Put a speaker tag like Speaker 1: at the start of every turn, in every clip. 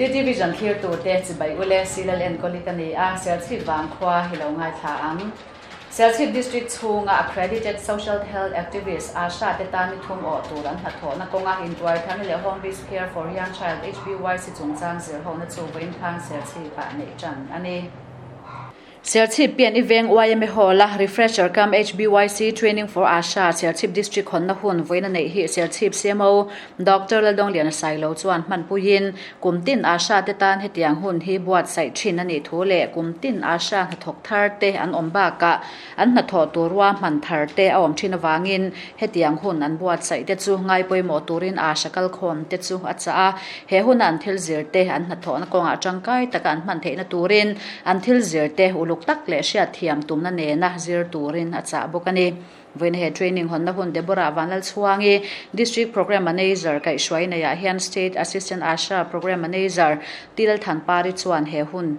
Speaker 1: TT Vision thlirtute chibai ule Silal enkawli ka ni a, Serchhip vangkhua hi lo ngaithla ang. Serchhip District chhunga Accredited Social Health Activist, ASHA, te tan ni thum awh tur an hnathawhna kawnga intuaitharna leh Home Based Care for Young Child, HBYC, chungchang zirhona chu vawiin khan Serchhip-ah neih tan a ni. Serchhip pian i veng yma Hall-a Refresher Cum HBYC Training for ASHA Serchhip District hawnna hun vawiin a neih hi Serchhip CMO Doctor Laldawngliana Sailo chuan hmanpuiin kum tin ASHA te tan hetiang hun hi buatsaih thin a nih thu leh kum tin ASHA hnathawk thar te an awm bakah an hnathawh tur ruahman thar te a awm thin avangin hetiang hun an buatsaih te chu ngaipawimawh turin ASHA kalkhawm te chu a chah a. He huna an thil zir te an hnathawhna kawngah tangkai taka an hman theihna turin an thil zir te uluk tak leh hriatthiam tumna nena zir turin a chah bawk a ni. Vawiin he training hawnna hun Deborah Vanlalchhuangi, District Programme Manager kaihhruai neiah hian State Assistant ASHA Programme Manager Til Thanpari chuan he hun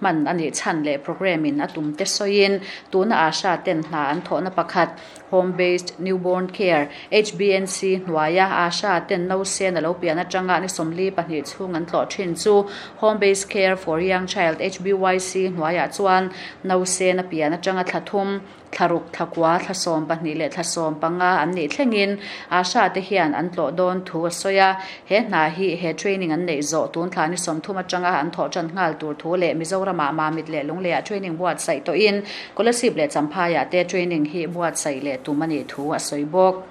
Speaker 1: hman a nih chhan leh programme in a tum te sawiin tuna ASHA ten hna an thawhna pakhat Home Based Newborn Care, HBNC, hnuaia ASHA ten nausen a lo pian atanga ni 42 chhung an tlawh thin chu Home Based Care for Young Child, HBYC, hnuaiah chuan nausen a pian atanga thla thum, thla ruk, thla kua, thla 12 leh thla 15 an nih thlengin ASHA te hian an tlawh dawn thu a sawi a. He hna hi he training an neih zawh tun thla ni 30 atanga an thawh tan nghal tur thu leh Mizoramah Mamit leh Lungleiah training buatsaih tawhin Kolasib leh Champhaiah te training hi buatsaih leh tum a nih thu a sawi bawk.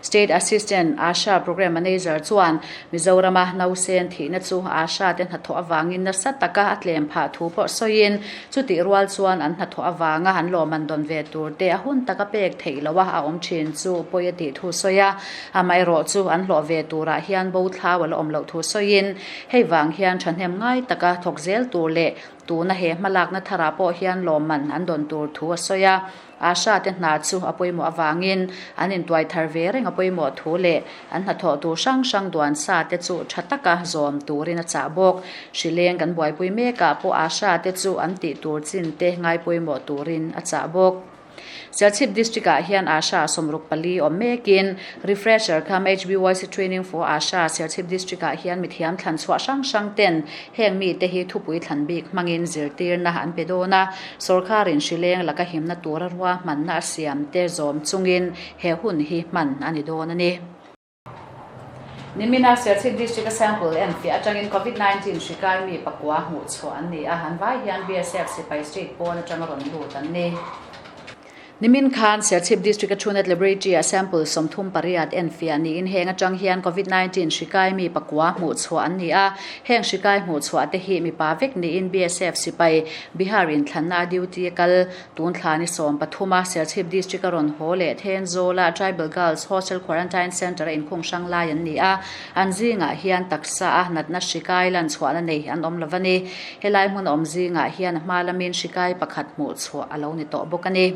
Speaker 1: State Assistant ASHA Programme Manager chuan Mizorama nausen thihna chu ASHA te hnathawh avangin nasa taka a tlem phah thu pawh sawiin chutih rual chuan an hnathawh avanga an lawmman dawn ve tur te a hun taka pek theih loha a awm thin chu pawi a tih thu sawi a. Amaherawh chu an hlawh ve turah hian bo thlau a la awm loh thu sawiin hei vang hian thahnem ngai taka thawk zel tur leh tuna he hmalakna tharah pawh hian lawmman an dawn tur thu a sawi a. Asha te hna chu a pawimawh avangin an intuai thar ve reng a pawimawh thu leh an hnathawh tur hrang hrang duan sa te chu tha taka zawm turin a chah bawk. Hrileng kan buaipui mekah pawh Asha te chu an tih tur chin te ngaipawimawh turin a chah bawk. Serchhip District ah hian Asha 64 awm mekin Refresher kham HBYC Training for Asha Serchhip District ah hian mithiam thlan chhuah hrang hrang ten heng mite hi thupui thlan bik hmangin zirtirna an pe dawn a, sawrkarin hrileng laka himna tura ruahmanna a siam te zawm chungin he hun hi hman a ni dawn a ni. Nimina Serchhip District a sample enfiah atangin Covid 19 hri kai mi pakua hmuh chhuah an ni a, an vai hian BSF sipai state pawn atanga rawn lut an ni. Nimin khan Serchhip District a Truenat Laboratory ah sample 38 enfiah niin heng atang hian Covid 19 hri kai mi pakua hmuh chhuah an ni a, heng hri kai hmuh chhuah te hi mipa vek niin BSF sipai Bihar in thlanna a duty a kal Tun thla ni 13 a Serchhip District a rawn haw leh Thenzawla Tribal Girls Hostel Quarantine Centre a inkhung hrang lai an ni a, an zingah hian taksa a natna hrikai lan chhuahna nei an awm lo a ni. Helai hmun awm zingah hian a hma lamin hrikai pakhat hmuh chhuah a lo ni tawh bawk a ni.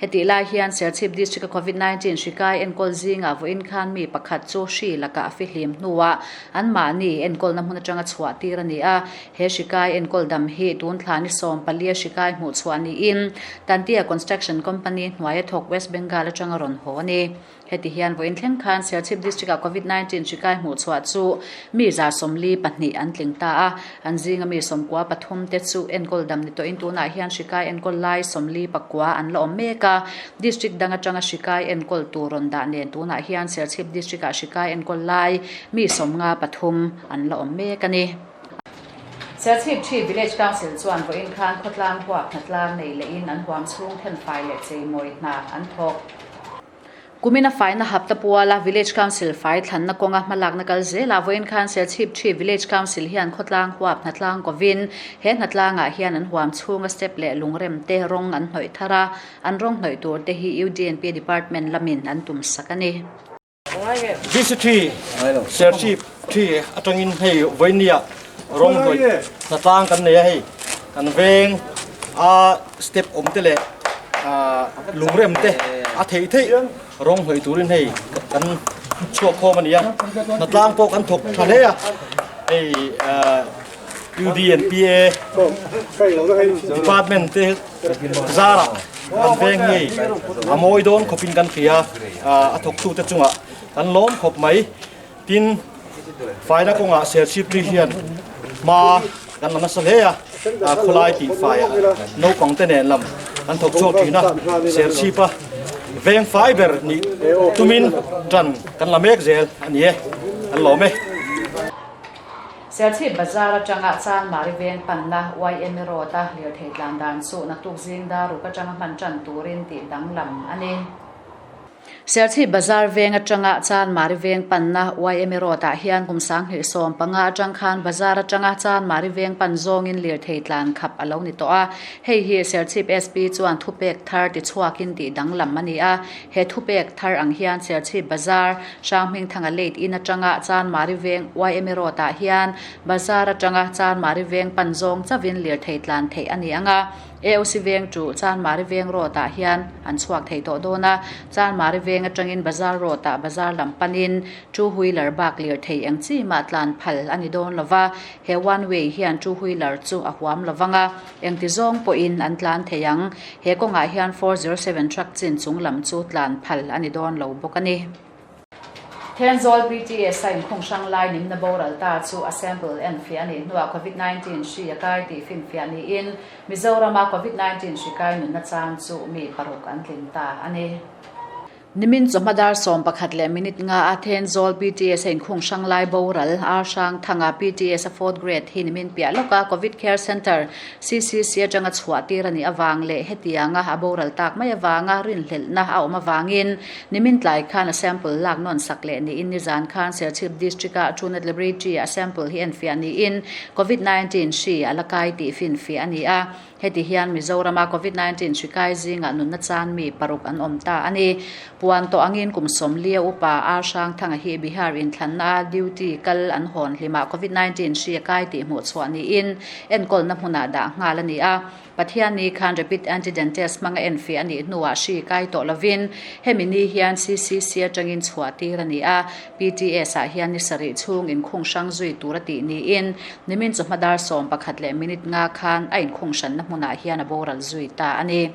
Speaker 1: Hetih lai hian Serchhip District a Covid 19 hrikai enkawl zingah vawiin khan mi pakhat chu hri lakah a fihlim hnuah anmahni enkawlna hmun atanga chhuah tir a ni a, He hrikai enkawl dam hi tun thla ni 14 a hrikai hmuh chhuah niin Tantia Construction Company hnuaia thawk West Bengal atanga rawn haw a ni. Heti hian vawiin thleng khan Serchhip District ah Covid 19 hrikai hmuh chhuah chu mi 142 an tling ta a, an zinga mi 93 te chu enkawl dam ni tawhin tunah hian hrikai enkawl lai 49 an la awm mek a, District dang atanga hrikai enkawl tur rawn dah nen tunah hian Serchhip District ah hrikai enkawl lai mi 53 an la awm mek a ni. Serchhip Thi Village Council chuan vawiin khan khawtlang huap hnatlang nei lehin an huam chhung thenfai leh cheimawi hna an thawk. Kumina faina hapta puala Village Council fai thlanna kawnga hmalakna kal zelah vawiin khan Serchhip Thi Village Council hian khawtlang huap hnatlang kovin he hnatlangah hian an huam chhunga step leh lungrem te rawng an hnawih thar a, an rawng hnawih tur te hi UDNP Department lamin an tum sak a ni.
Speaker 2: VC3 Serchhip 3 atangin hei vawinia rawng hnawih hnatlang kan nei a hei kan veng a step awm te leh lungrem te a theih theih rawng hnawih turin hei kan chhuak khawm a ni a hnatlang pawh kan thawk tha hle a hei UDNPA department te zarah kan veng hi a mawi dawn khawpin kan hria a, a thawktute chungah kan lawm khawp mai. Tin, Faina kawngah Serchhip ri hian hma kan la nasa hle a, khawlai tihfai ah naupang te nen lam an thawk chhuak thin a, Serchhip a veng fai ber nih tumin tan kan la mek zel a ni e, kan lawm e.
Speaker 1: Serchhip bazar atanga Chanmari veng panna YMA Road a lirthei tlan dan chu naktuk zing dar ruk atanga hman tan turin tih danglam a ni. Serchhip Bazar veng atanga Chanmari veng panna YMA Road ah hian kum 2015 atang khan bazar atanga Chanmari veng pan zawngin lirthei tlan khap a lo ni tawh a. Hei hi Serchhip SP chuan thupek thar tichhuakin tih danglam a ni a. He thupek thar ang hian Serchhip Bazar, Hranghmingthanga Late In atanga Chanmari veng YMA Road ah hian bazar atanga Chanmari veng pan zawng chauhin lirthei tlan theih a ni ang a. AOC veng chu Chanmari veng road ah hian an chhuak thei tawh dawn a, Chanmari veng atangin Bazar road ah bazar lam panin two wheeler bak lir thei eng chi mah tlan phal a ni dawn lo va, he one way hian two wheeler chu a huam lo vang a, engti zawng pawhin an tlan thei ang. He kawngah hian 407 truck chin chung lam chu tlan phal a ni dawn lo bawk a ni. Thenzawl BTS a inkhung hrang lai nimna boral ta chu a sample enfiah a nih hnuah Covid 19 hri a kai tih finfiah niin Mizorama Covid 19 hri kai nunna chang chu mi paruk an tling ta a ni. Nimin chawhma dar 11 leh minute nga a Thenzawl BTS a inkhung hrang lai boral Ar Hrang Thanga BTS a fourth grade hi nimin piah lawka Covid Care Centre, CCC, atanga chhuah tir a nih avang leh hetianga a boral tak mai avanga rinhlelhna a awm avangin Nimin tlai khan a sample lak nawn sak leh niin nizan khan Serchhip District-a Truenat Laboratory-a sample hi enfiah niin Covid 19 hri a la kai tih finfiah a ni a. Heti hian Mizorama Covid 19 hri kai zingah nunna chan mi paruk an awm ta a ni. Puan tawh angin kum 40 upa Ar Hrangthanga hi Bihar inthlanna duty kal an hawn hlimah Covid 19 hri a kai tih hmuhchhuah niin enkawlna hmunah dah nghal a ni a. Pathianni khan Rapid Antigen Test hmanga enfiah a nih hnuah hri kai tawh lovin hemi ni hian CCC atangin chhuah tir a ni a, PTS ah hian ni sarih chhung inkhung hrang zui tur a tih niin nimin chawhma dar 11 leh minute nga khan a inkhung hranna hmunah hian a boral zui ta a ni.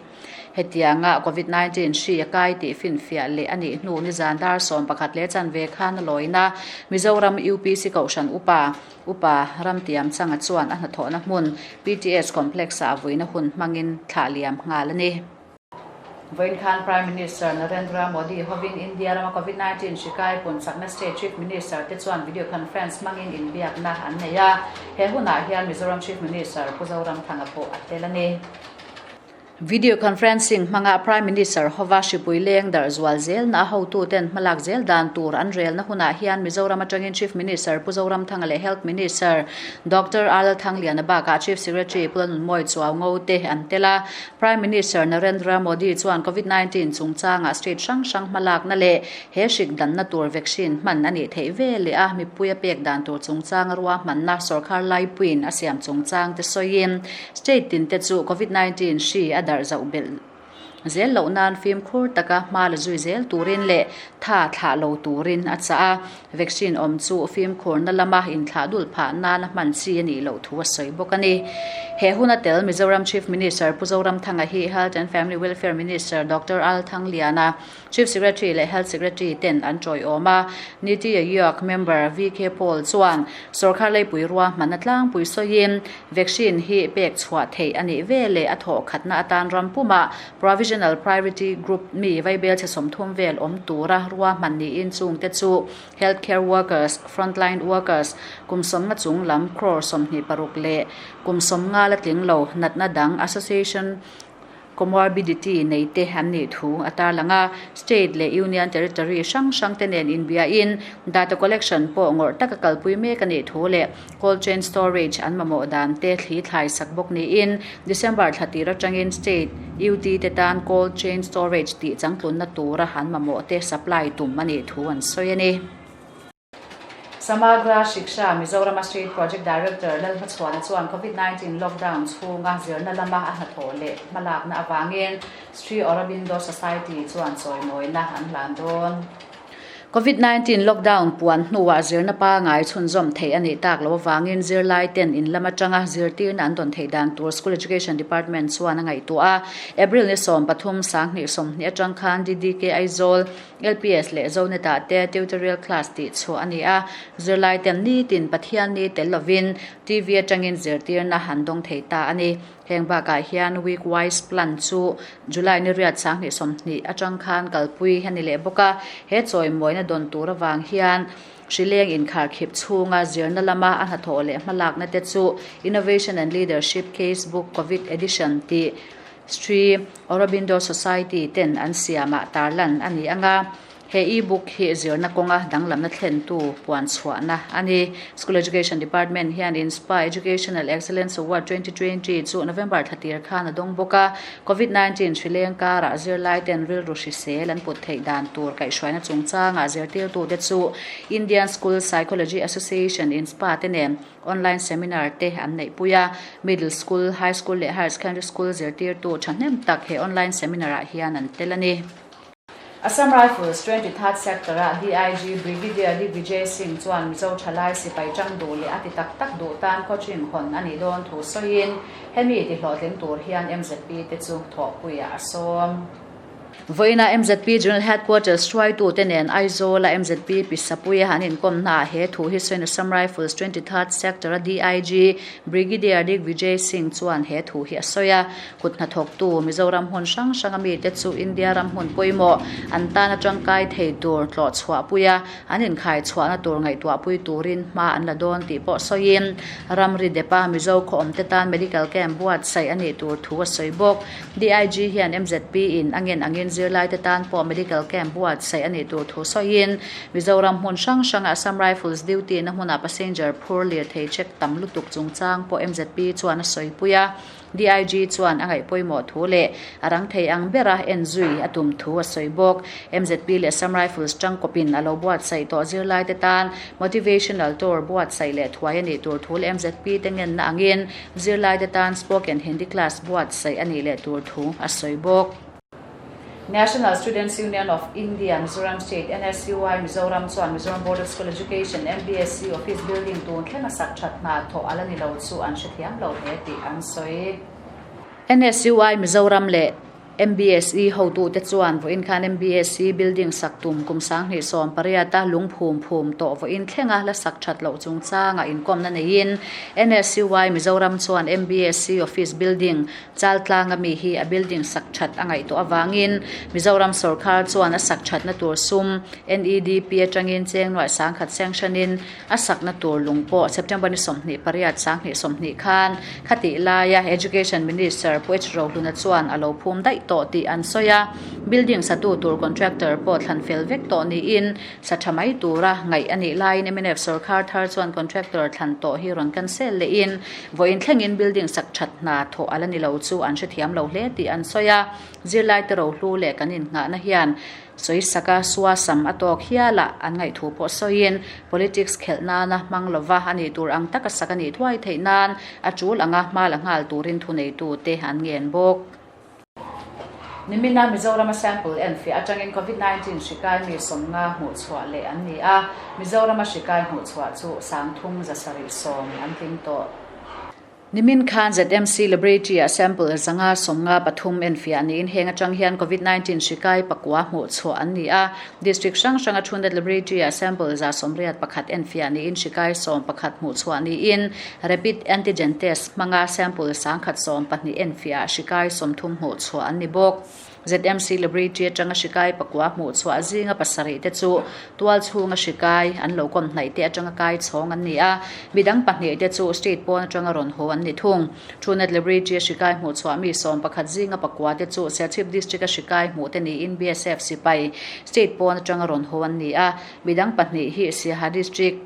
Speaker 1: Hetianga Covid 19 hri a kai tih finfiah leh a nih hnu nizan dar 11 leh chanve khan a lawina Mizoram UPC Kohhran Upa Upa Ramtiam Changa chuan a hnathawhna hmun PTS Complex-ah vuina hun hmangin thlah liam nghal a ni. Vawiin khan Prime Minister Narendra Modi hovin India rama Covid 19 hri kai pun chakna State Chief Minister te chuan video conference hmangin inbiakna an nei a, he hunah hian Mizoram Chief Minister Pu Zoramthanga pawh a tel a ni. Video conferencing hmanga Prime Minister hova hripui leng darh zual zelna a hotuten hmalak zel dan tur an relna hunah hian Mizoram atangin Chief Minister Pu Zoramthanga leh Health Minister Doctor R Lalthangliana bakah Chief Secretary Pu Lalnunmawi Chuaungo te an tel a. Prime Minister Narendra Modi chuan Covid 19 chungchangah state hrang hrang hmalakna leh he hrik danna tur vaccine hman a nih theih ve leh a mipui a pek dan tur chungchanga ruahmanna sorkar laipuiin a siam chungchang te sawiin State tin te chu Covid 19 hri a darh zauh belh zel loh nan fimkhur taka hma la zui zel turin leh tha thlah lo turin a chah a. Vaccine awm chu fimkhurna lama inthlah dul phah nana hman chi a nih loh thu a sawi bawk a ni. He hun a tel Mizoram Chief Minister Pu Zoramthanga hi Health and Family Welfare Minister Doctor Al Thangliana, Chief Secretary leh Health Secretary ten an tawiawm a, Niti Aayog member VK Paul chuan sorkar leipui ruahmanna tlangpui sawiin vaccine hi pek chhuah theih a nih ve leh a thawh khatna atan ram pumah Provisional Priority Group mi vaibel chhe 30 vel awm tura ruahman niin chungte chu Healthcare Workers, Frontline Workers, kum 50 chung lam crore 26 leh kum 50 la tling lo natna dang Association Comorbidity nei te an nih thu a tarlang a, State leh Union Territory hrang hrang te nen inbiain data collection pawh ngawrh taka kalpui mek a nih thu leh cold chain storage an mamawh dan te thli thlai sak bawk niin December thla tir atangin State UT te tan cold chain storage tih changtlunna tura an mamawh te supply tum a nih thu an sawi a ni. Samagra Shiksha Mizorama State Project Director Lalhmachhuana chuan Covid 19 lockdown chhunga zirna lama a hnathawh leh hmalakna avangin Sri Aurobindo Society chuan chawimawina an hlan dawn. Covid 19 lockdown puan hnuah zirna pangai chhunzawm theih a nih tak loh avangin zirlai ten in lam atanga zirtirna an dawn theih dan tur School Education Department chuan a ngaihtuah a. April ni 13 20 atang khan DDK Aizawl. LPS leh Zonet ah te tutorial class tih chhuah a ni a, zirlai ten nitin Pathian ni tel lovin TV atangin zirtirna an dawng thei ta a ni. Heng bakah hian week wise plan chu July ni riat 2020 atang khan kalpui a ni leh bawk a, he chawimawina dawn tur avang hian Hrileng inkharkhip chhunga zirna lama a hnathawh leh hmalakna te chu Innovation and Leadership Case Book Covid Edition tih Sri Aurobindo Society ten an siamah tarlan a ni ang a, he e-book hi zirna kawnga danglamna thlentu puan chhuahna a ni. School Education Department hian Inspa Educational Excellence Award 2020 chu November thla tir khan a dawng bawk a, Covid 19 hrileng karah zirlai ten rilru hrisel an put theih dan tur kaihhruaina chungchangah zirtirtute chu Indian School Psychology Association Inspa te nen Online seminar te an neihpui a, Middle School, High School leh Higher Secondary School zirtirtu thahnem tak he online seminar ah hian an tel a ni. Assam Rifles 23rd Sector ah DIG Brigadier Digvijay Singh chuan Mizo thalai sipai tang duh leh a ti tak tak duh tan coaching hawn a nih dawn thu sawiin hemi ti hlawhtling tur hian MZP te chu thawhpuiah a sawm. Vawiinah MZP General Headquarters hruaitute nen Aizawla MZP Pi Sapuia an inkawm hnaah he thu hi sawiin Assam Rifles 23rd Sector-a DIG Brigadier Digvijay Singh chuan he thu hi a sawi a. Kut hnathawktu Mizoram hmun hrang hranga mite chu India ram hmun pawimawh an tana tangkai thei tur tlawh chhuahpuia an inkhai chhuahna tur ngaihtuahpui turin hma an la dawn tih pawh sawiin ramri depa Mizo khaw awmte tan medical camp buatsaih a nih tur thu a sawi bawk. DIG hian MZP in a ngen angin zirlaite tan pawh medical camp buatsaih a nih tur thu sawiin Mizoram hmun hrang hranga Assam Rifles duty na hmunah passenger phur lirthei check tam lutuk chungchang pawh MZP chuan a sawipui a. DIG chuan a ngaih pawimawh thu leh a rang thei ang bera en zui a tum thu a sawi bawk. MZP leh Assam Rifles tangkawpin a lo buatsaih tawh zirlaite tan motivational tour buatsaih leh thuai a nih tur thu leh MZP te ngenna angin Zirlaite tan Spoken Hindi class buatsaih a nih leh tur thu a sawi bawk. National Students Union of India, Mizoram State, NSUI, Mizoram chuan Mizoram Board of School Education, MBSE, Office Building tun thlenga sak that hna thawh a la ni lo chu an hrethiam lo hle tih an sawi. NSUI Mizoram leh MBSE hotute chuan vawiin khan MBSE building sak tum kum 2018 a lung phum phum tawh vawiin thlenga la sak that loh chungchanga inkawmna neiin NSUI Mizoram chuan MBSE office building Chaltlanga mi hi a building sak that a ngaihtuah avangin Mizoram sawrkar chuan a sak thatna tur sum NEDP atangin cheng nuaih sangkhat sanction-in A sakna tur lung pawh September ni 28 2020 khan khatih laia Education Minister Pu H Rohluna chuan a lo phum daih tawh tih an sawi a. Building satu tur contractor pawh thlan fel vek tawh niin sa tha mai tura ngaih a nih laiin mnf sawrkhar thar chuan contractor thlan tawh hi rawn cancel lehin vawiin thlengin building sak that hna thawh a la ni lo chu an hrethiam lo hle tih an sawi a. Zirlaite rohlu leh kan innghahna hian Sawisaka suasam a tawk hialah an ngaihthu pawh sawiin politics khelh nana hmang lova a nih tur ang taka sak a nih thuai theih nan a tul anga hma la nghal turin thuneitute an ngen bawk. Nimina Mizorama sample enfiah atangin Covid 19 hri kai mi 50 hmuhchhuah leh an ni a, Mizorama hri kai hmuhchhuah chu 3710 an tling tawh. Nimin khan ZMC Laboratory-ah sample 553 enfiah niin heng atang hian Covid 19 hri kai pakua hmuh chhuah an ni a. District hrang hranga Thundat Laboratory-ah sample 181 enfiah niin hri kai 11 hmuh chhuah niin Rapid Antigen Test hmanga sample 112 enfiah hri kai 30 hmuh chhuah an ni bawk. ZMC Laboratory atanga hri kai pakua hmuh chhuah zinga pasarih te chu tual chhunga hri kai an lo kawm hnaih te atanga kai chhawng an ni a, midang pahnih te chu state pawn atanga rawn haw an ni thung. Truenat Laboratory a hri kai hmuh chhuah mi 11 zinga pakua te chu Serchhip District a hri kai hmuh te niin BSF sipai state pawn atanga rawn haw an ni a, midang pahnih hi Siaha District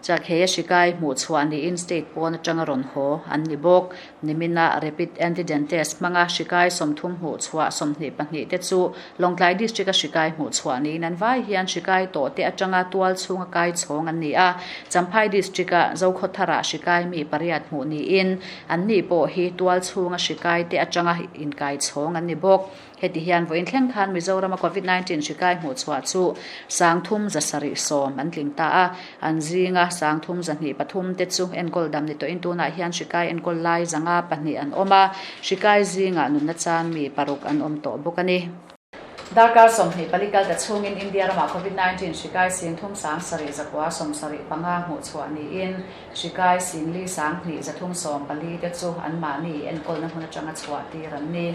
Speaker 1: Chakheia hri kai hmuh chhuah niin state pawn atanga rawn haw an ni bawk. Nimina rapid antigen test hmanga hri kai 30 hmuh chhuah 22 te chu Lawngtlai District a hri kai hmuh chhuah niin an vai hian hri kai tawh te atanga tual chhunga kai chhawng an ni a. Champhai District a Zokhawthara hri kai mi pariat hmuh niin an ni pawh hi tual chhunga hri kai te atanga inkai chhawng an ni bawk. Heti hian vawiin thleng khan Mizorama Covid 19 hri kai hmuh chhuah chu 3710 an tling ta a, an zinga 3203 te chu enkawl dam ni tawhin tunah hian hri kai enkawl lai 502 an awm a, hri kai zingah nunna chan mi paruk an awm tawh bawk a ni. Darkar 24 kal ta chhungin India ramah Covid 19 hri kai 37 175 hmuh chhuah niin hri kai 4 2 314 te chu anmahni enkawlna hmun atanga chhuah tir an ni.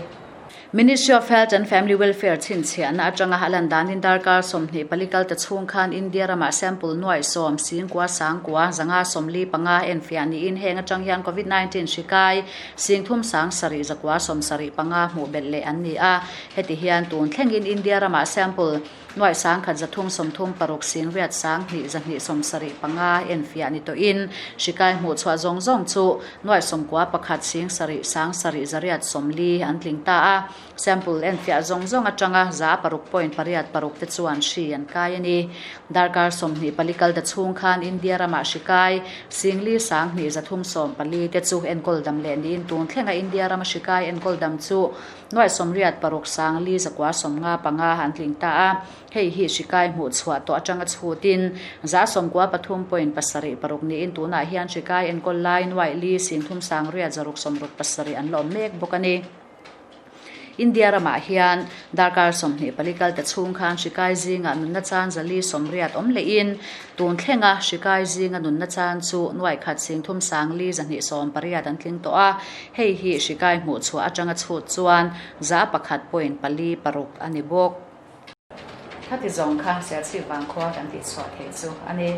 Speaker 1: Ministry of Health and Family Welfare chhinchhiahna atanga a lan danin darkar 24 kal ta chhung khan India ramah sample nuai 10 9 9 545 enfiah niin heng atang hian Covid 19 hri kai 3 7 975 hmuh belh leh an ni a. Heti hian tun thlengin India ramah sample nuai 1,136 8 2 275 enfiah ni tawhin hri kai hmuh chhuah zawng zawng chu nuai 91 7 7 8 40 an tling ta a. Sample enfiah zawng zawng atanga 6.86 te chuan hri an kai a ni. Darkar 24 kal ta chhung khan India ramah hri kai 4 2 314 te chu enkawl dam leh niin tun thlenga India rama hri kai enkawl dam chu nuai 86 4 95 an tling ta a. Hei hi hri kai hmuh chhuah tawh atanga chhutin 93.76 niin tunah hian hri kai enkawl lai nuai li 3 667 an la awm mek bawk a ni. India ramah hian darkar 24 kal ta chhung khan hri kai zinga nunna chan 480 awm lehin tun thlenga hri kai zinga nunna chan chu nuai 1 3 4 218 an tling tawh a. Hei hi hri kai hmuh chhuah atanga chhut chuan 1.46 a ni bawk. Khati zawng kha Serchhip Vangkhua kan tih chhuah theih chu a ni.